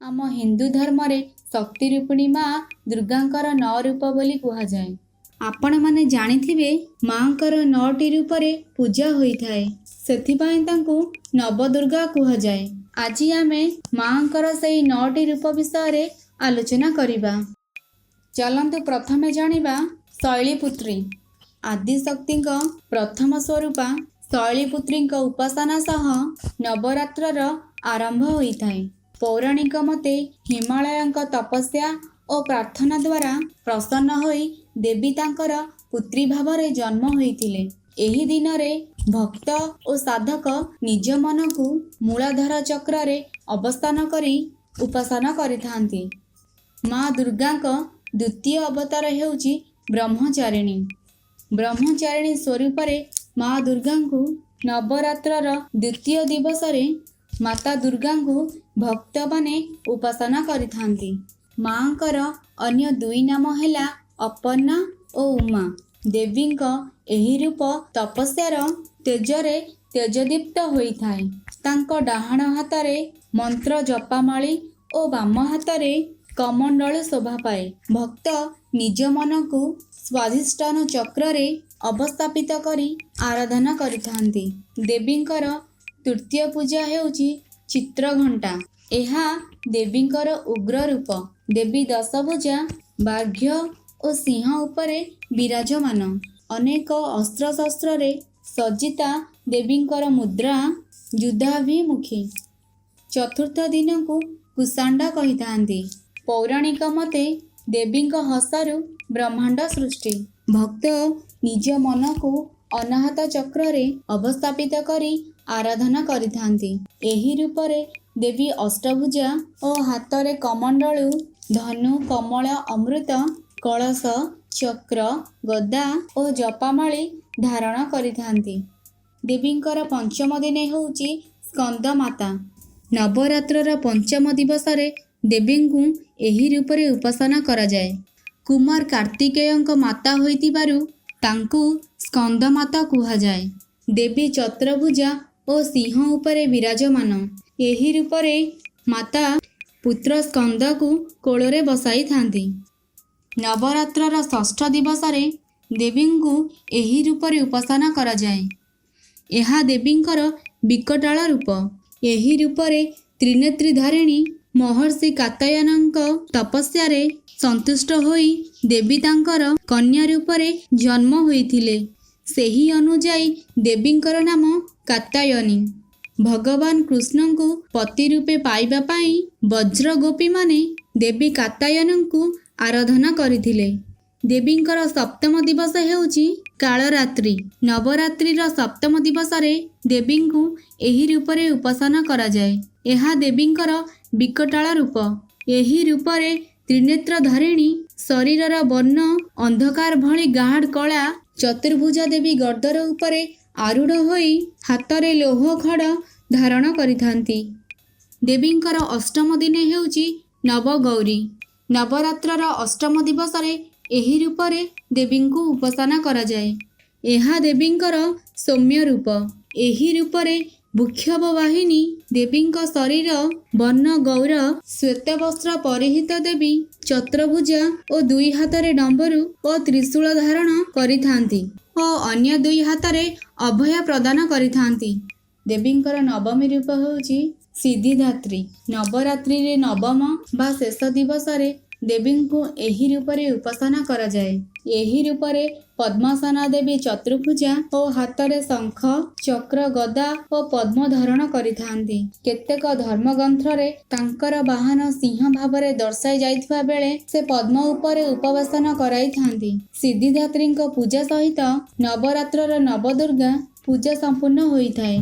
ଆମ ହିନ୍ଦୁ ଧର୍ମରେ ଶକ୍ତି ରୂପିଣୀ ମା ଦୁର୍ଗାଙ୍କର ନଅ ରୂପ ବୋଲି କୁହାଯାଏ। ଆପଣମାନେ ଜାଣିଥିବେ, ମାଙ୍କର ନଅଟି ରୂପରେ ପୂଜା ହୋଇଥାଏ, ସେଥିପାଇଁ ତାଙ୍କୁ ନବଦୁର୍ଗା କୁହାଯାଏ। ଆଜି ଆମେ ମାଙ୍କର ସେଇ ନଅଟି ରୂପ ବିଷୟରେ ଆଲୋଚନା କରିବା। ଚାଲନ୍ତୁ ପ୍ରଥମେ ଜାଣିବା ଶୈଳୀପୁତ୍ରୀ। ଆଦିଶକ୍ତିଙ୍କ ପ୍ରଥମ ସ୍ୱରୂପା ଶୈଳୀପୁତ୍ରୀଙ୍କ ଉପାସନା ସହ ନବରାତ୍ରର ଆରମ୍ଭ ହୋଇଥାଏ। ପୌରାଣିକ ମତେ ହିମାଳୟଙ୍କ ତପସ୍ୟା ଓ ପ୍ରାର୍ଥନା ଦ୍ୱାରା ପ୍ରସନ୍ନ ହୋଇ ଦେବୀ ତାଙ୍କର ପୁତ୍ରୀ ଭାବରେ ଜନ୍ମ ହୋଇଥିଲେ। ଏହି ଦିନରେ ଭକ୍ତ ଓ ସାଧକ ନିଜ ମନକୁ ମୂଳାଧାର ଚକ୍ରରେ ଅବସ୍ଥାନ କରି ଉପାସନା କରିଥାନ୍ତି। ମା ଦୁର୍ଗାଙ୍କ ଦ୍ୱିତୀୟ ଅବତାର ହେଉଛି ବ୍ରହ୍ମଚାରିଣୀ। ବ୍ରହ୍ମଚାରିଣୀ ସ୍ୱରୂପରେ ମା ଦୁର୍ଗାଙ୍କୁ ନବରାତ୍ରର ଦ୍ୱିତୀୟ ଦିବସରେ ମାତା ଦୁର୍ଗାଙ୍କୁ ଭକ୍ତମାନେ ଉପାସନା କରିଥାନ୍ତି। ମାଙ୍କର ଅନ୍ୟ ଦୁଇ ନାମ ହେଲା ଅପର୍ଣ୍ଣା ଓ ଉମା। ଦେବୀଙ୍କ ଏହି ରୂପ ତପସ୍ୟାର ତେଜରେ ତେଜଦୀପ୍ତ ହୋଇଥାଏ। ତାଙ୍କ ଡାହାଣ ହାତରେ ମନ୍ତ୍ର ଜପାମାଳି ଓ ବାମ ହାତରେ କମଣ୍ଡଳୁ ଶୋଭା ପାଏ। ଭକ୍ତ ନିଜ ମନକୁ ସ୍ୱାଧିଷ୍ଠାନ ଚକ୍ରରେ ଅବସ୍ଥାପିତ କରି ଆରାଧନା କରିଥାନ୍ତି। ଦେବୀଙ୍କର ତୃତୀୟ ପୂଜା ହେଉଛି ଚିତ୍ରଘଣ୍ଟା। ଏହା ଦେବୀଙ୍କର ଉଗ୍ର ରୂପ। ଦେବୀ ଦଶଭୁଜା, ବାଘ୍ୟ ଓ ସିଂହ ଉପରେ ବିରାଜମାନ। ଅନେକ ଅସ୍ତ୍ରଶସ୍ତ୍ରରେ ସଜ୍ଜିତା ଦେବୀଙ୍କର ମୁଦ୍ରା ଯୁଦ୍ଧାଭିମୁଖୀ। ଚତୁର୍ଥ ଦିନକୁ କୁଷାଣ୍ଡା କହିଥାନ୍ତି। ପୌରାଣିକ ମତେ ଦେବୀଙ୍କ ହସରୁ ବ୍ରହ୍ମାଣ୍ଡ ସୃଷ୍ଟି। ଭକ୍ତ ନିଜ ମନକୁ ଅନାହତ ଚକ୍ରରେ ଅବସ୍ଥାପିତ କରି ଆରାଧନା କରିଥାନ୍ତି। ଏହି ରୂପରେ ଦେବୀ ଅଷ୍ଟଭୁଜା ଓ ହାତରେ କମଣ୍ଡଳୁ, ଧନୁ, କମଳ, ଅମୃତ କଳସ, ଚକ୍ର, ଗଦା ଓ ଜପାମାଳି ଧାରଣ କରିଥାନ୍ତି। ଦେବୀଙ୍କର ପଞ୍ଚମ ଦିନ ହେଉଛି ସ୍କନ୍ଦମାତା। ନବରାତ୍ରର ପଞ୍ଚମ ଦିବସରେ ଦେବୀଙ୍କୁ ଏହି ରୂପରେ ଉପାସନା କରାଯାଏ। କୁମାର କାର୍ତ୍ତିକେୟଙ୍କ ମାତା ହୋଇଥିବାରୁ ତାଙ୍କୁ ସ୍କନ୍ଦମାତା କୁହାଯାଏ। ଦେବୀ ଚତୁର୍ଭୁଜା ଓ ସିଂହ ଉପରେ ବିରାଜମାନ। ଏହି ରୂପରେ ମାତା ପୁତ୍ର ସ୍କନ୍ଦକୁ କୋଳରେ ବସାଇଥାନ୍ତି। ନବରାତ୍ରର ଷଷ୍ଠ ଦିବସରେ ଦେବୀଙ୍କୁ ଏହି ରୂପରେ ଉପାସନା କରାଯାଏ। ଏହା ଦେବୀଙ୍କର ବିକଟାଳ ରୂପ। ଏହି ରୂପରେ ତ୍ରିନେତ୍ରୀଧାରିଣୀ ମହର୍ଷି କାତ୍ୟାୟନଙ୍କ ତପସ୍ୟାରେ ସନ୍ତୁଷ୍ଟ ହୋଇ ଦେବୀ ତାଙ୍କର କନ୍ୟା ରୂପରେ ଜନ୍ମ ହୋଇଥିଲେ। ସେହି ଅନୁଯାୟୀ ଦେବୀଙ୍କର ନାମ କାତ୍ୟାୟନୀ। ଭଗବାନ କୃଷ୍ଣଙ୍କୁ ପତି ରୂପେ ପାଇବା ପାଇଁ ବଜ୍ରଗୋପୀମାନେ ଦେବୀ କାତ୍ୟାୟନୀଙ୍କୁ ଆରାଧନା କରିଥିଲେ। ଦେବୀଙ୍କର ସପ୍ତମ ଦିବସ ହେଉଛି କାଳରାତ୍ରି। ନବରାତ୍ରିର ସପ୍ତମ ଦିବସରେ ଦେବୀଙ୍କୁ ଏହି ରୂପରେ ଉପାସନା କରାଯାଏ। ଏହା ଦେବୀଙ୍କର ବିକଟାଳ ରୂପ। ଏହି ରୂପରେ ତ୍ରିନେତ୍ରଧାରିଣୀ ଶରୀରର ବର୍ଣ୍ଣ ଅନ୍ଧକାର ଭଳି ଗାଢ଼ କଳା। ଚତୁର୍ଭୁଜା ଦେବୀ ଗର୍ଦ୍ଦର ଉପରେ ଆରୂଢ଼ ହୋଇ ହାତରେ ଲୌହ ଖଡ଼ ଧାରଣ କରିଥାନ୍ତି। ଦେବୀଙ୍କର ଅଷ୍ଟମ ଦିନ ହେଉଛି ନବଗୌରୀ। ନବରାତ୍ରର ଅଷ୍ଟମ ଦିବସରେ ଏହି ରୂପରେ ଦେବୀଙ୍କୁ ଉପାସନା କରାଯାଏ। ଏହା ଦେବୀଙ୍କର ସୌମ୍ୟ ରୂପ। ଏହି ରୂପରେ ବୃଷଭ ବାହିନୀ ଦେବୀଙ୍କ ଶରୀର ବର୍ଣ୍ଣ ଗୌର। ଶ୍ୱେତ ବସ୍ତ୍ର ପରିହିତ ଦେବୀ ଚତୁର୍ଭୁଜା ଓ ଦୁଇ ହାତରେ ଡମ୍ବରୁ ଓ ତ୍ରିଶୂଳ ଧାରଣ କରିଥାନ୍ତି ଓ ଅନ୍ୟ ଦୁଇ ହାତରେ ଅଭୟ ପ୍ରଦାନ କରିଥାନ୍ତି। ଦେବୀଙ୍କର ନବମୀ ରୂପ ହେଉଛି ସିଦ୍ଧିଦାତ୍ରୀ। ନବରାତ୍ରିରେ ନବମ ବା ଶେଷ ଦିବସରେ ଦେବୀଙ୍କୁ ଏହି ରୂପରେ ଉପାସନା କରାଯାଏ। ଏହି ରୂପରେ ପଦ୍ମାସନା ଦେବୀ ଚତୁର୍ଭୁଜା ଓ ହାତରେ ଶଙ୍ଖ, ଚକ୍ର, ଗଦା ଓ ପଦ୍ମ ଧାରଣ କରିଥାନ୍ତି। କେତେକ ଧର୍ମଗ୍ରନ୍ଥରେ ତାଙ୍କର ବାହନ ସିଂହ ଭାବରେ ଦର୍ଶାଯାଇଥିବା ବେଳେ ସେ ପଦ୍ମ ଉପରେ ଉପବେଶନ କରାଇଥାନ୍ତି। ସିଦ୍ଧିଦାତ୍ରୀଙ୍କ ପୂଜା ସହିତ ନବରାତ୍ରର ନବଦୁର୍ଗା ପୂଜା ସମ୍ପୂର୍ଣ୍ଣ ହୋଇଥାଏ।